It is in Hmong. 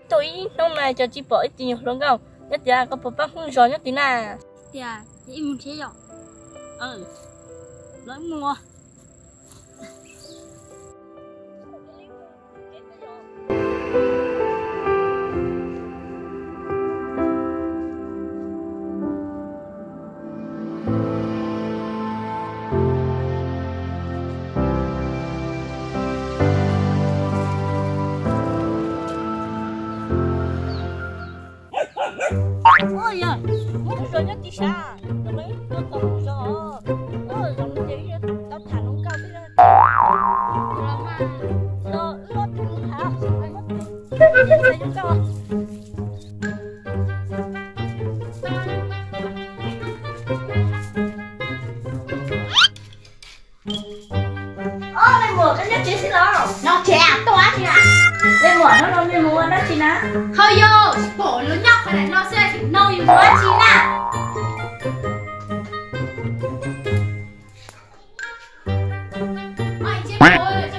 Tau ib hnub mas cov tsis pom ib tug nyuag hluas nkauj nyob tias koj puas pab hu zos nyob tim na. Tias ces ib mus thiab yom. Lawv mus. Ua yog, mus zos nyob tim sav, zos no ib tug tau mus zos, zos no ces tau tham hluas nkauj xwb. Los wb ob tug mus tham, mus tham hluas nkauj. Ob, me muam, koj nyob tsev xwb los? Nyob tsev, tuaj dab tsi na? Me muam, hnub no me mus ua dab tsi na? Hauj yog, pom luag nyob qhov daim no xwb, tseem nug yus mus dab tsi na? Ua tsev,